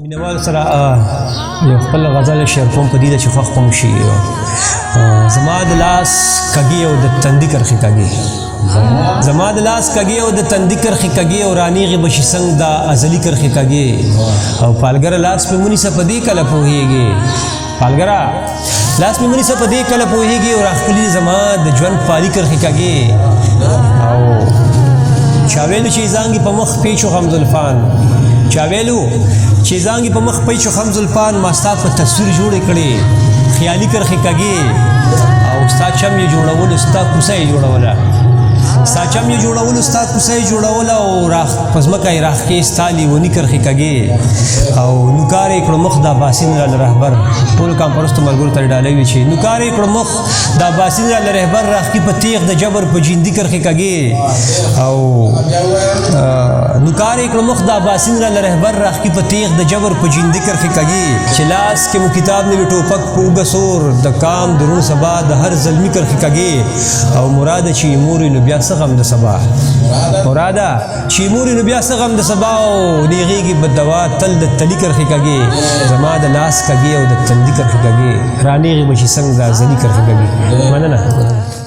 مینوال سره یو خپل غزل شعر کوم، په دې چې خوښ کوم شي. زما د لاس کږې او د تندي کرښې کږې، زما د لاس کږې او د تندي کرښې کږې، او رانیغې به شي څنګه د ازلي کرښې کږې. او پالګره لاس پې ونیسه، په دې کله پوهېږي. پالګره لاس مې ونیسه، په دې کله پوهېږي، او راښکلي زما د ژوند پالي کرښې کږې. او چا ویلو چې ځانګې په مخ پیچو خم زلفان، چا ویلو چې ځانګې په مخ پیچو خم زلفان، ما ستا په تصویر جوړې کړې خیالي کرښې کږې. او ستا چم یې جوړولو، ستا کوڅه یې جوړوله، ستا چم یې جوړولو، ستا کوڅه یې جوړوله، او راخ په ځمکه یې راښکې ستا لیوني کرښې کږې. او نوکار یې کړو مخ د اباسین را له رهبر، ټولو کامپرستو ملګرو ته ډالۍ وي چې نوکار یې کړو مخ د اباسین را له رهبر، راښکي په تیغ د جبر په جیندي کرښې کږې. او نوکار یې کړو مخ د اباسین را له رهبر، راښکي په تیغ د جبر په جیندي کرښې کږې. چې لاس کې مو کتاب نه وي ټوپک په اوږه سور، د کام د روڼ سبا د هر زلمي کرښې کږې. او مراده چې مورې نو بیا څه غم د سبا، مراده چې مورې نو بیا څه غم د سبا، او نیغېږي به دوا تل د تلي کرښې کږې. زما د لاس کږې او د تندي کرښې کږې، رانیغې به شي څنګه د ازلي کرښې کږې. مننه.